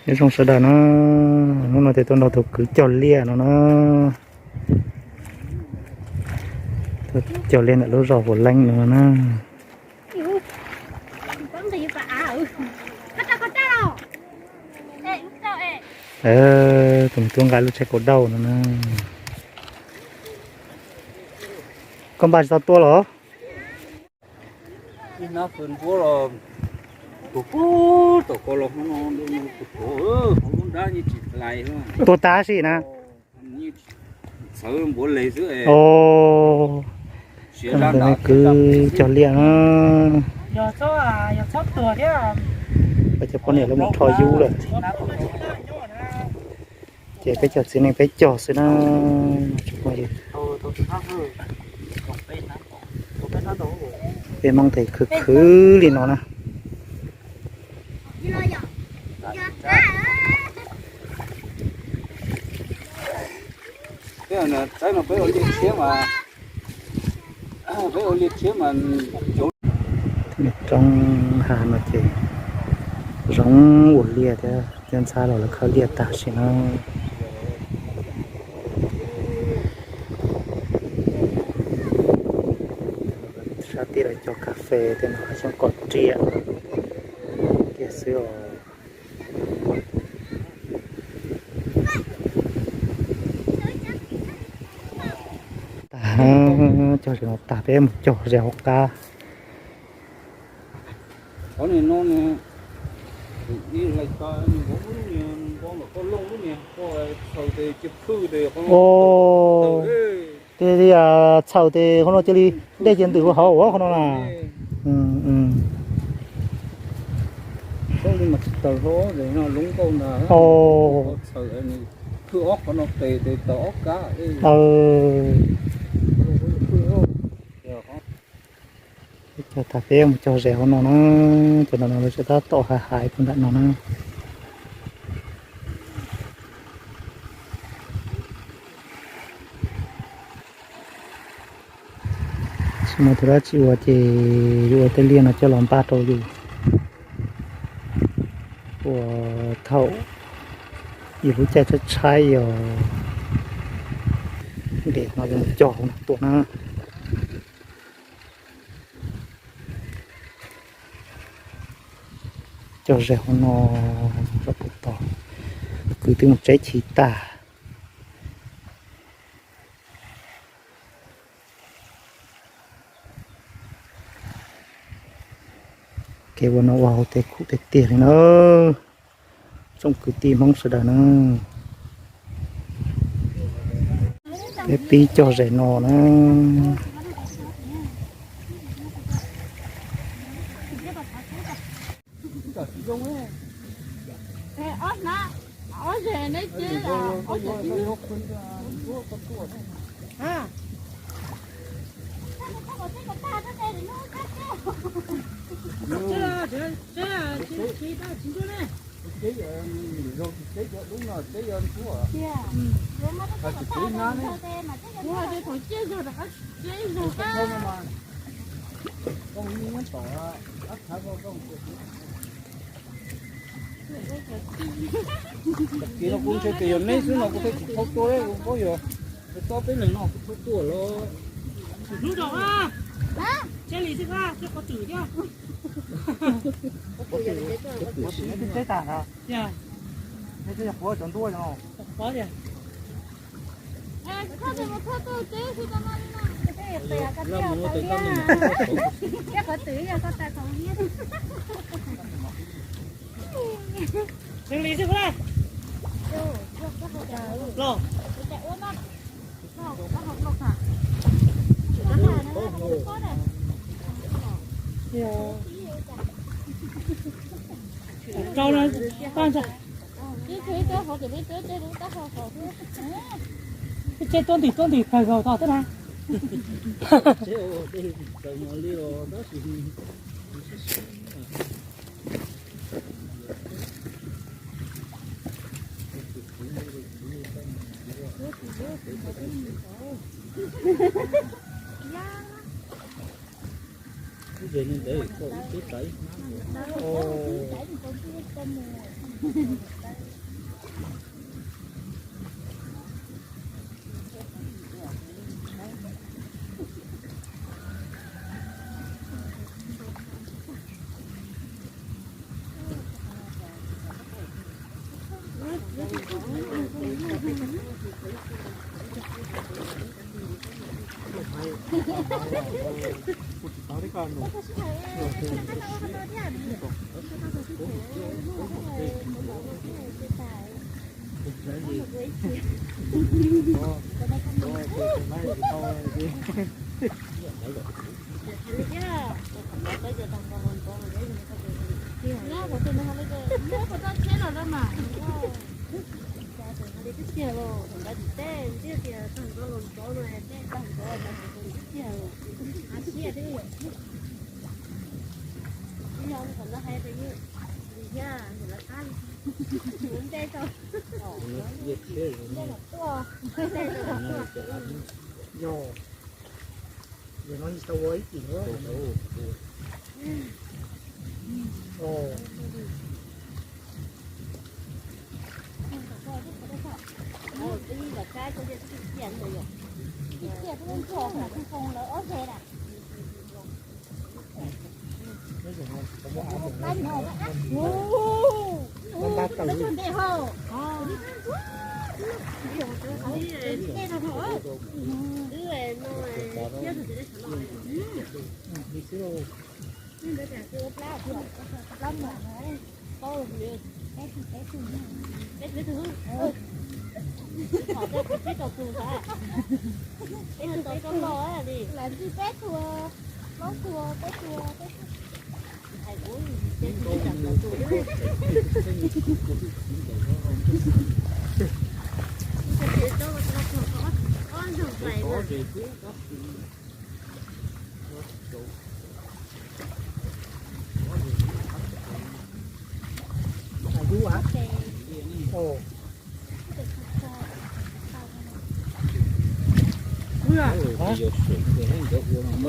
Nyob zoo sawv daws na, hnub no ces tuaj nrog tus kwv cog liaj no na. Tuaj cog liaj ntawm lub zos Huam Leeb no na. Tus me tub nqa lub tsheb kaus dauj no na. Koj npaj tsis tau tua los? Tua tag sim na. Ntawd kwv cog liaj na. Peb cov poj niam lawv mus rho yub lawm. Ces peb cov txiv neej peb cog xwb na. Peb Hmoob tes khwv khwv li no na. Roob hav no ces zoo ua liaj thiab, thiab ntxhab los lawv khawb liaj tag sim no. Sab tid lawv cog kas fes tej no xyoob kos riam kiag xwb os. Tag, cog ze no tag peb mus cog ze hauv qab. Tes txhaws tes qhov no cia li dej cia ntws hauv qhov no na. Cog tag peb mus cog ze hauv no na, cov no no lawv tseem tab tom hais hais puag nram no na. Tsis muaj tus dab tsi ua ces yuav ua tej liaj no coj los npaj rau yus ua thaum yus lub caij tshaib tshaib os. Ces no cog hauv no tuaj na. Cog ze hauv no, zaum puag tod kwv twb mus tseb chiv tag. Kev ua no ua hauv tej khuv tiag tiag li na. Tsoom kwv tij Hmoob sawv daws na, peb pib cog ze no na. Kuv ntshe tias yog neb xwb no kuv thiaj tsis txhob tuaj, kuv paub yog tob peb leeg no kuv txhob tuaj los. Hnub zaum a, tsheb li xwb, qhov twm thiab. Teb tas no. Neb twb yog qhuav cov ntuj no. Los. Rau no, paj ntsa. Tseb tuab ntim tuab ntim kawg nkaus tod twb na. Ib ze li ntawd koj ib teb taiv. Muab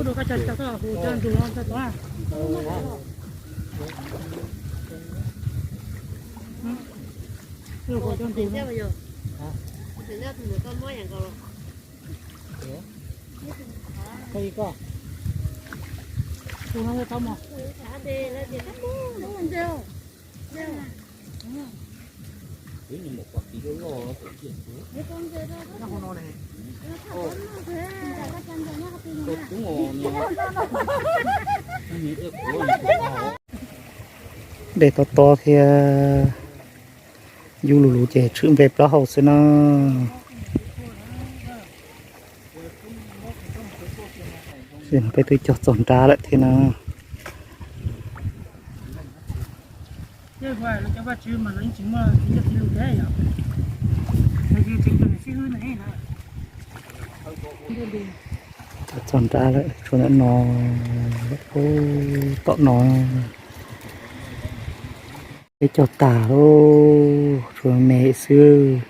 rau koj tso tso toj hu coj nrug toj tod. Hu coj nrug. Koj, tus no tau mos. Dej tob tob thiab, yub lug lug ces tshwm nplej plaub hau xwb na. Peb twb cog txog nrab lawm thiab na. Cog txog nrab lawm, tshuav ntawm no, tom no. Peb cog tag lauj, tshuav me xwb.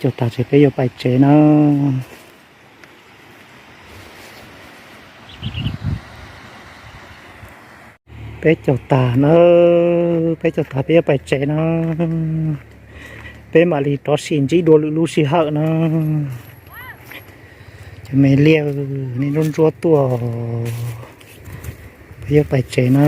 Cog tag ces peb yuav pais tsev na. Peb cog tag na, peb cog tag peb yuav pais tsev na. Peb mam li rov sim ntsib dua lwm lub sij hawm na. Cov me liaj, nej ntsuab ntsuab tuaj, peb yuav pais tsev na.